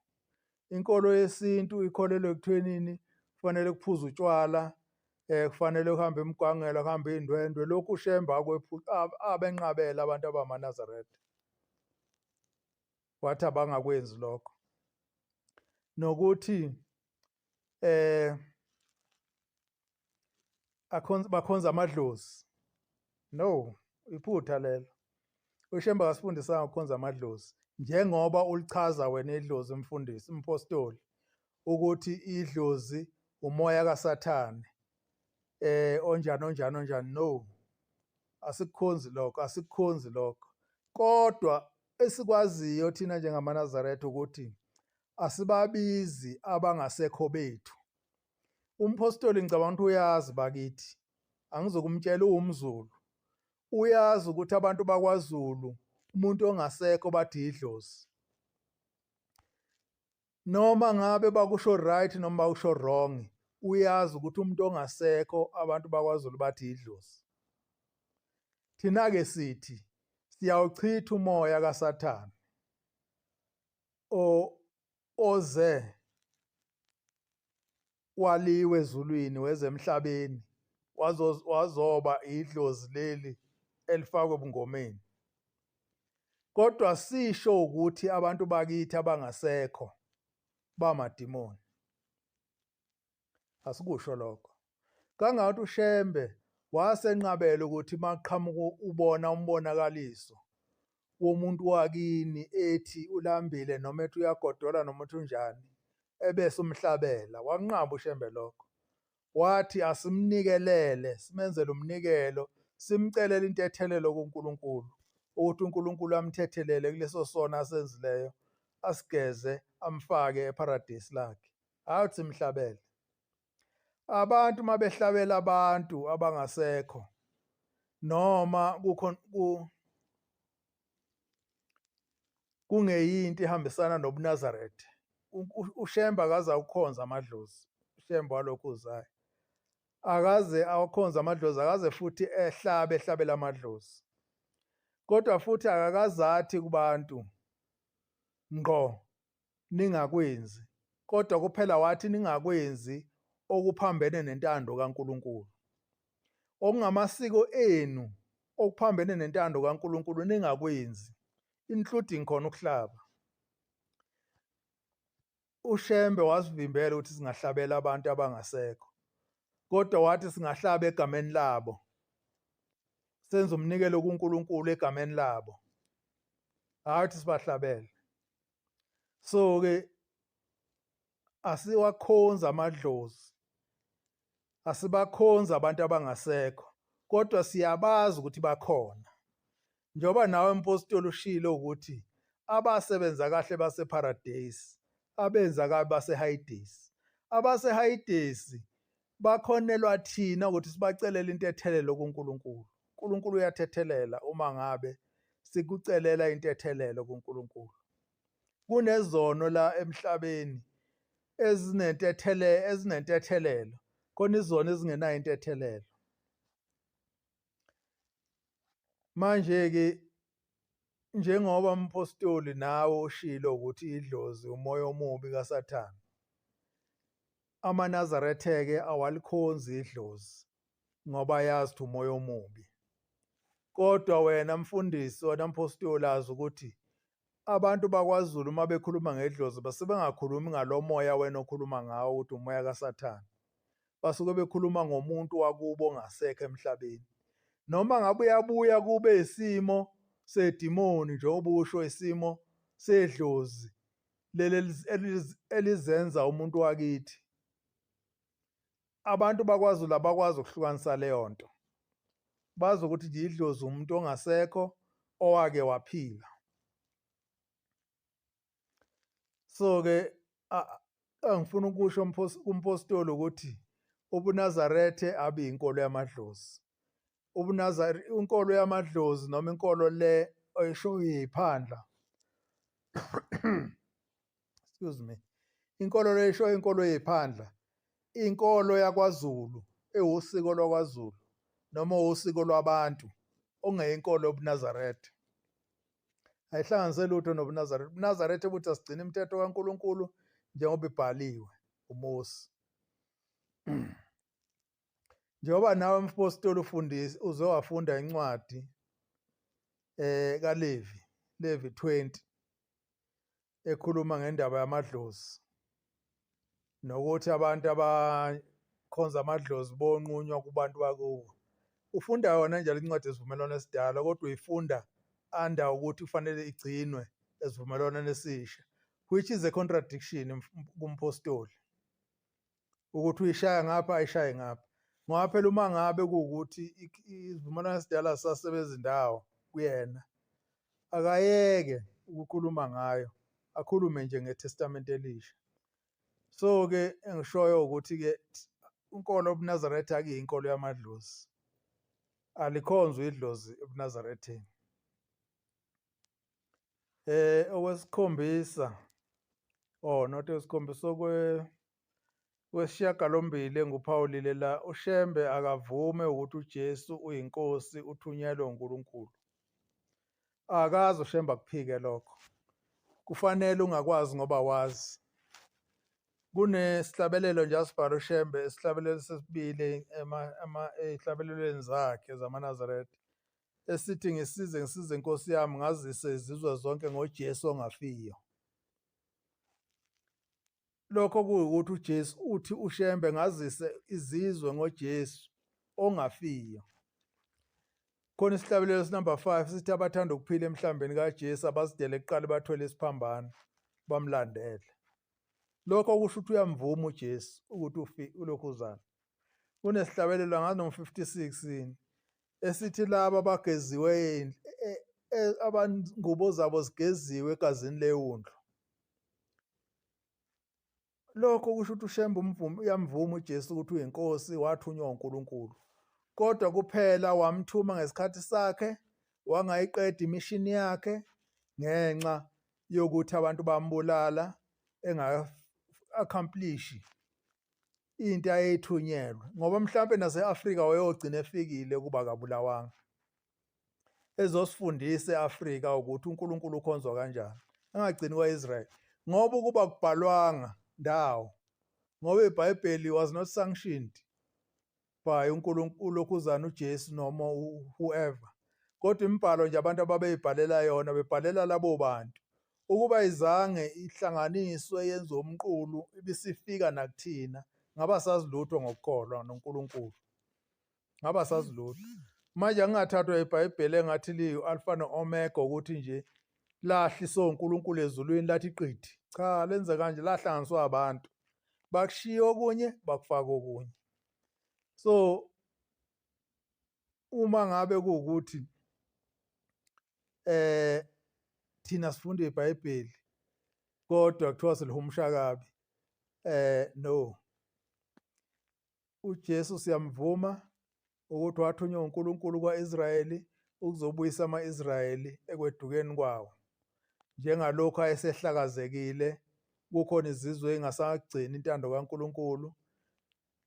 S3: Inkolo yesintu ikholelwa ekuthwenini kufanele kuphuze utshwala, kufanele kuhambe imigwangela, kuhambe iy'ndwendwe. Lokhu uShembe abenqabela abantu abamaNazaretha, wathi abangakwenzi lokho. Nokuthi akhonza bakhonza amadlozi, no, iphutha lelo. uShembe akasifundisanga ukukhonza amadlozi njengoba ulichaza wena idlozi mfundisi mpostoli ukuthi idlozi umoya kaSathane onjani onjani onjani. No, asikukhonzi lokho, asikukhonzi lokho. Kodwa esikwaziyo thina njengamaNazaretha ukuthi asibabizi abangasekho bethu. Umpostoli ngicabanga ukuthi uyazi bakithi, angizokumtshela uwumZulu, uyazi ukuthi abantu bakwaZulu umuntu ongasekho bathi idlozi. Noma ngabe bakusho right noma bakusho wrong, uyazi ukuthi umuntu ongasekho abantu bakwaZulu bathi idlozi. Thina-ke sithi siyawuchitha umoya kaSathane oze waliwe ezulwini weze emhlabeni wazoba idlozi leli elifakwe ebungomeni. Kodwa sisho ukuthi abantu bakithi abangasekho bamadimoni. Asikusho lokho. Kangathi uShembe wasenqabela ukuthi maqhamuka ubona umbonakaliso womuntu wakini ethi ulambile noma ethi uyagodola noma uthi unjani, ebese umhlabela. Wakunqaba uShembe lokho. Wathi asimnikelele, simenzele umnikelo, simcelele intethelelo kuNkulunkulu, ukuthi uNkulunkulu amthethelele kuleso sono asenzileyo, asigeze amfake eparadesi lakhe. Hhayi ukuthi simhlabele. Abantu uma behlabela abantu abangasekho, Noma kukho kungeyinto ihambisana nobuNazaretha. UShembe akaze awukhonza amadlozi, uShembe walokhu uzayo. Akaze awakhonza amadlozi, akaze futhi ehlabe ehlabela amadlozi. Kodwa futhi akakazathi kubantu ngqo ningakwenzi, kodwa kuphela wathi ningakwenzi okuphambene nentando kaNkulunkulu. Okungamasiko enu okuphambene nentando kaNkulunkulu ningakwenzi, including khona ukuhlaba. UShembe wasivimbela ukuthi singahlabela abantu abangasekho, kodwa wathi singahlaba egameni labo, senze umnikelo kuNkulunkulu egameni labo, hhayi ukuthi sibahlabele. So-ke asiwakhonzi amadlozi, asibakhonzi abantu abangasekho, kodwa siyabazi ukuthi bakhona. Njengoba nawe mpostoli ushilo ukuthi abasebenza kahle baseParadesi, abenza kabi baseHayidesi. AbaseHayidesi bakhonelwa thina ukuthi sibacelele intethelelo kuNkulunkulu. uNkulunkulu uyathethelela uma ngabe sikucelela intethelelo kuNkulunkulu. Kunezono la emhlabeni ezinentethelelo, khona izono ezingenayo intethelelo. Manje-ke njengoba umpostoli nawe ushilo ukuthi idlozi umoya omubi kaSathane, amaNazaretha-ke awalikhonzi idlozi ngoba ayazi ukuthi umoya omubi. Kodwa wena mfundisi, wena mpostoli azi ukuthi abantu bakwaZulu uma bekhuluma ngedlozi base bengakhulumi ngalo moya wena okhuluma ngawo ukuthi umoya kaSathane. Basuke bekhuluma ngomuntu wakubo ongasekho emhlabeni. Noma ngabe uyabuya kube isimo sedimoni njengoba usho isimo sedlozi leli elizenza umuntu wakithi. Abantu bakwaZulu abakwazi ukuhlukanisa leyo nto. Bazi ukuthi nje idlozi umuntu ongasekho owake waphila. So-ke angifuna ukusho kumpostoli ukuthi ubuNazaretha abiyinkolo yamadlozi. Inkolo yamadlozi noma inkolo le oyishoyo iyiphandla. Excuse me. Inkolo le ishoyo inkolo yephandla, inkolo yakwaZulu ewusiko lwakwaZulu noma usiko lwabantu ongeyinkolo yobuNazaretha. Ayihlanganise lutho nobuNazaretha. UbuNazaretha buthi asigcine imithetho kaNkulunkulu njengoba ibhaliwe uMose. Njengoba nawe mpostoli ufundisi uze wafunda incwadi kaLevi, Levi 20 ekhuluma ngendaba yamadlozi nokuthi abantu abakhonza amadlozi bonqunywa kubantu bakubo. Ufunda yona njalo incwadi yesivumelwano esidala kodwa uyifunda under ukuthi kufanele igcinwe esivumelwaneni esisha, which is a contradiction kumpostoli ukuthi uyishaya ngapha ayishaye ngapha. Ngoba phela uma ngabe kuwukuthi isivumelwano esidala sisasebenza indawo kuyena, akayeke ukukhuluma ngayo, akhulume nje ngeTestamente elisha. So-ke engishoyo ukuthi-ke inkolo yobuNazaretha akuyinkolo yamadlozi, alikhonzwa idlozi ebuNazaretheni. Okwesikhombisa, oh not okwesikhombisa, okwesishiyagalombili enguphawulile la, uShembe akavume ukuthi uJesu uyinkosi uthunyelwe uNkulunkulu. Akaze uShembe akuphike lokho. Kufanele ungakwazi ngoba wazi. Kunesihlabelelo nje asibhala uShembe, isihlabelelo sesibili ey'hlabelelweni zakhe zamaNazaretha, esithi ngisize ngisize Nkosi yami ngazise izizwe zonke ngoJesu ongafiyo. Lokho kuwukuthi uJesu uthi uShembe ngazise izizwe ngoJesu ongafiyo. Khona isihlabelelo number 5 sithi abathanda ukuphila emhlambeni kaJesu abazidele kuqala bathwele isiphambano bamlandele. Lokho kusho ukuthi uyamvuma uJesu ukuthi ulokhuzana. Kunesihlabelelo ngazi noma 56 yini esithi laba abageziwe abangubo zabo zigeziwe egazini lewundlu. Lokho kusho ukuthi uShembe uyamvuma uJesu ukuthi uyinkosi wathunywa uNkulunkulu. Kodwa kuphela wamthuma ngesikhathi sakhe, wangayiqeda imishini yakhe ngenxa yokuthi abantu bambulala enga-accomplish into ayeyithunyelwe, ngoba mhlampe nase-Afrika wayogcina efikile ukuba akabulawanga, ezosifundisa e-Afrika ukuthi uNkulunkulu ukhonzwa kanjani, angagcini kwa-Israel, ngoba ukuba kubhalwanga ndawo, ngoba iBhayibheli was not sanctioned by uNkulunkulu lokhuzana uJesu noma whoever, kodwa imibhalo nje abantu ababeyibhalela yona bebhalela labo bantu, ukuba izange ihlanganiswe yenziwe umqulu ibisifika nakuthina, ngaba sazi lutho ngokukholwa noNkulunkulu, ngaba sazi lutho. Manje angingathathwa iBhayibheli engathi liyi-alpha no-omega ukuthi nje lahliswa uNkulunkulu ezulwini lathi qithi, cha, lenze kanje, lahlanganiswa abantu, bakushiya okunye bakufaka okunye. So uma ngabe kuwukuthi thina sifunda iBhayibheli kodwa kuthiwa silihumusha kabi, no, uJesu siyamvuma ukuthi wathunywa uNkulunkulu kwaIsrayeli ukuzobuyisa ama-Israyeli ekwedukeni kwawo, njengalokhu ayesehlakazekile, kukhona izizwe engasagcini intando kaNkulunkulu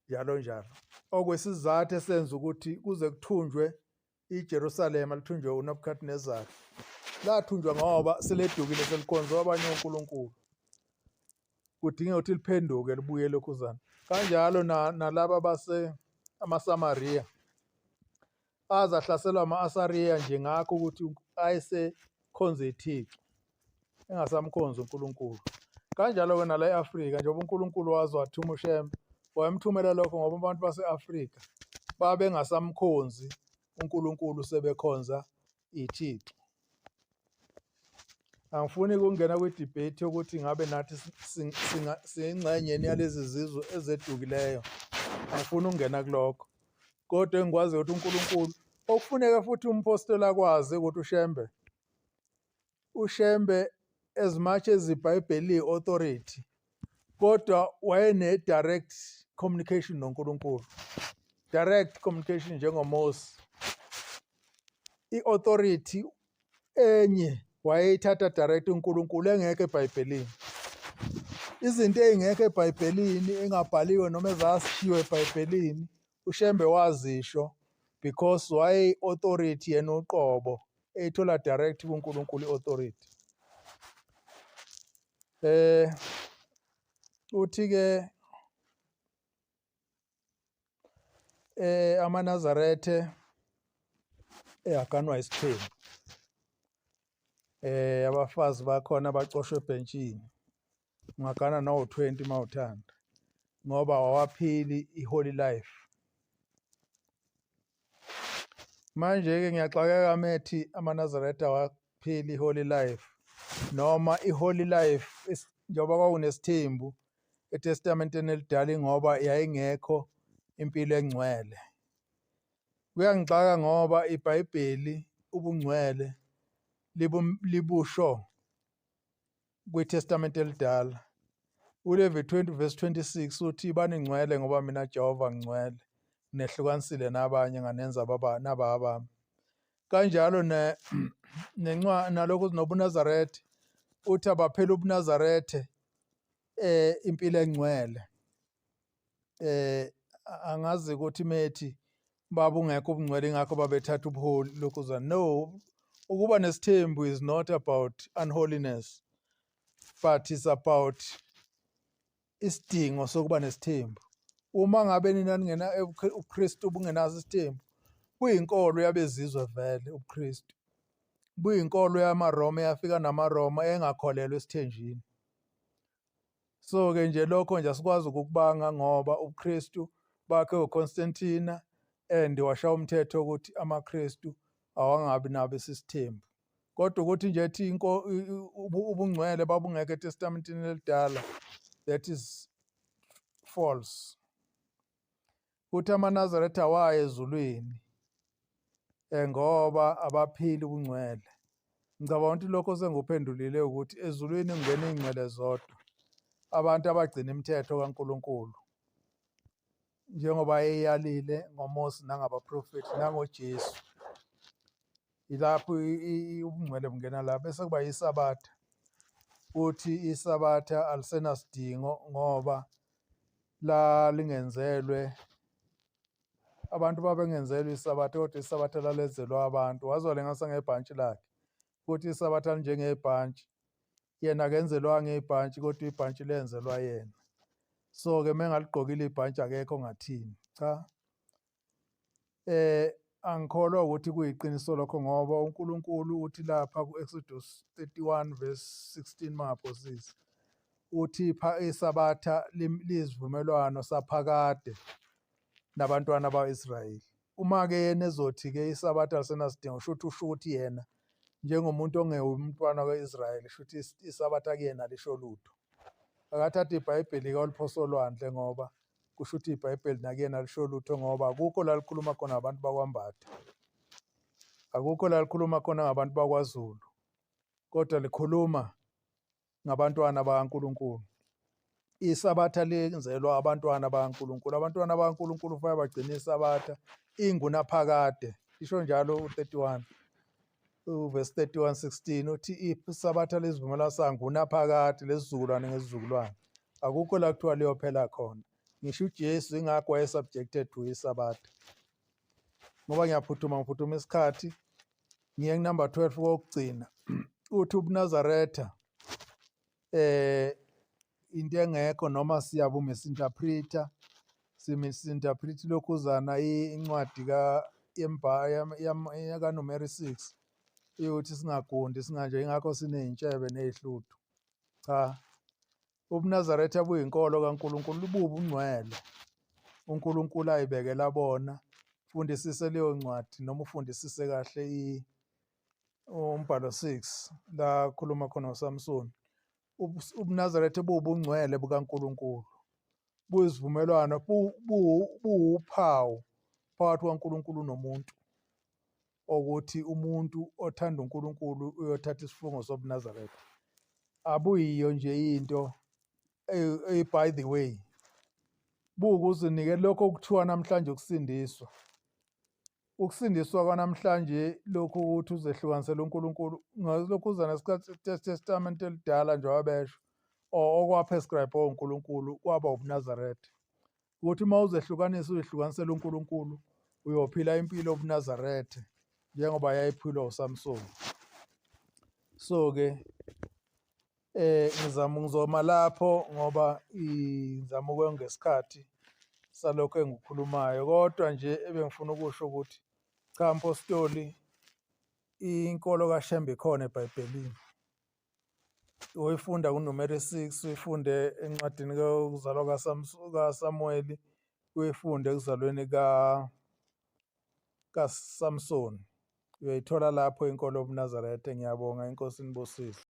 S3: njalo njalo. Okwesizathu esenza ukuthi kuze kuthunjwe iJerusalema, lithunjwe uNebukadnezar, lathunjwa ngoba seledukile, selikhonzwe abanye onkulunkulu, kudingeka ukuthi liphenduke libuye lokhuzana. Kanjalo nalaba base amaSamariya aze ahlaselwa ama-Asariya nje ngakho ukuthi ayesekhonza ithixo engasamkhonzi uNkulunkulu. Kanjalo-ke nala e-Afrika, njengoba uNkulunkulu waze wathuma uShembe, wayemthumela lokho ngoba abantu base-Afrika babengasamkhonzi uNkulunkulu, sebekhonza ithixo. Angifuni ukungena kwi-debate yokuthi ngabe nathi siyingxenye yalezi zizwe ezedukileyo, angifuni ukungena kulokho. Kodwa engikwaziyo ukuthi uNkulunkulu, okufuneka futhi umpostoli akwazi ukuthi uShembe, uShembe as much as iBhayibheli liyi-authority, kodwa wayene-direct communication noNkulunkulu, direct communication njengoMose. I-authority enye wayeyithatha direct uNkulunkulu, engekho eBhayibhelini. Izinto ey'ngekho eBhayibhelini, engabhaliwe noma ezashiwo eBhayibhelini, uShembe wazisho because wayeyi-authority yena uqobo, eyithola direct kuNkulunkulu i-authority. Uthi ke amaNazarethe eyaganwa isithembu, abafazi bakhona bacoshwe ebhentshini, ungagana nawu-20 mawuthanda, ngoba awaphili i-holy life. Manje-ke ngiyaxakeka methi amaNazaretha awaphili i-holy life, noma i-holy life njengoba kwakunesithembu eTestamenteni elidala, ngoba yayingekho impilo engcwele. Kuyangixaka ngoba iBhayibheli ubungcwele libusho kwiTestamente elidala. ULevi 20 verse 26 uthi baningcwele ngoba mina Jehova ngingcwele, nehlukanisile nabanye nganenza baba naba abami. Kanjalo ne nencwa nalokhu nobuNazaretha, uthi abaphela ubuNazaretha impilo engcwele. Angazi ukuthi methi babungekho ubungcwele ingakho babethatha ubuholi lokhuza. No, ukuba nesithembu is not about unholiness, but it's about isidingo sokuba nesithembu. Uma ngabe nina ningena ubuKristu bungenaso isithembu, kuyinkolo yabezizwe vele ubuKristu. Buyinkolo yamaRoma eyafika namaRoma engakholelwa esithenjini. So-ke nje lokho nje asikwazi ukukubanga ngoba ubuKristu bakhe uConstantina and washaya umthetho ukuthi amaKristu awangabi nabo isithembu. Kodwa ukuthi nje ethi ubungcwele babungekho eTestamenteni elidala, that is false. Kuthi amaNazaretha awaye ezulwini ngoba abaphili ubungcwele. Ngicabanga ukuthi lokho sengikuphendulile ukuthi ezulwini kungena iy'ngcwele zodwa, abantu abagcina imithetho kaNkulunkulu. Njengoba eyalile ngoMose nangabaprofethi nangoJesu. Yilapho ubungcwele bungena la bese kuba yiSabatha. Uthi iSabatha alisenasidingo ngoba lalingenzelwe abantu babengenzelwa iSabatha kodwa iSabatha lalenzelwa abantu. Waze walengisa ngebhantshi lakhe ukuthi iSabatha linjengebhantshi. Yena akenzelwanga ibhantshi kodwa ibhantshi lenzelwa yena. So-ke uma engaligqokile ibhantshi akekho ongathini. Cha, angikholwa ukuthi kuyiqiniso lokho ngoba uNkulunkulu uthi lapha ku-Exodus 31 verse 16 mangaphosisi uthi pha iSabatha liyisivumelwano saphakade nabantwana ba-Israyeli. Uma-ke yena ezothi-ke iSabatha alisenasidingo sho ukuthi usho ukuthi yena njengomuntu ongewumntwana ka-Israyeli sho ukuthi iSabatha kuyena alisho lutho. Akathathe iBhayibheli-ke aliphosa olwandle ngoba kusho ukuthi iBhayibheli nakuyena alisho lutho ngoba akukho la likhuluma khona ngabantu bakwaMbatha, akukho la likhuluma khona ngabantu bakwaZulu, kodwa likhuluma ngabantwana bakaNkulunkulu. ISabatha lenzelwa abantwana bakaNkulunkulu. Abantwana bakaNkulunkulu kufanele bagcine iSabatha ingunaphakade. Isho njalo u-31 uvesi 31 16 uthi iSabatha lesivumelwano sangunaphakade lesizukulwane ngesizukulwane. Akukho la kuthiwa liyophela khona. Ngisho uJesu ingakho waye-subjected to iSabatha. Ngoba ngiyaphuthuma ngiphuthuma isikhathi ngiye kunumber 12 kokugcina. Uthi ubuNazaretha into engekho noma siyabu misinterpreta simisinterpret lokhuzana incwadi ka kaNumeri 6 iyothi singagundi singanje ingakho siney'ntshebe ney'hluthu. Cha, ubuNazaretha buyinkolo kaNkulunkulu bubungcwele uNkulunkulu ayibekela bona. Fundisise leyo ncwadi noma ufundisise kahle umbhalo 6 la khuluma khona uSamson. UbuNazaretha buwubungcwele bukaNkulunkulu, buyisivumelwano, buwuphawu phakathi kukaNkulunkulu nomuntu, ukuthi umuntu othanda uNkulunkulu uyothatha isifungo sobuNazaretha. Abuyiyo nje into by the way, buwukuzinikela lokho okuthiwa namhlanje ukusindiswa. Ukusindiswa kwanamhlanje lokhu ukuthi uzehlukanisele uNkulunkulu ngalokhuzana isikhathi seTestament elidala njengoba besho or okwaprescribe uNkulunkulu kwaba ubuNazaretha. Ukuthi uma uzehlukanisa uzihlukanisele uNkulunkulu uyophila impilo yobuNazaretha njengoba yayiphilwa uSamson. So-ke ngizama ngizoma lapho ngoba ngizama ukonga isikhathi salokho engikukhulumayo kodwa nje ebengifuna ukusho ukuthi cha mpostoli inkolo kaShembe ikhona eBhayibhelini. Uyifunda kuNumeri 6, uyifunde encwadini yokuzalwa kaSamuweli, uyifunde ekuzalweni kaSamsoni. Uyoyithola lapho inkolo yobuNazaretha. Ngiyabonga, inkosi inibusise.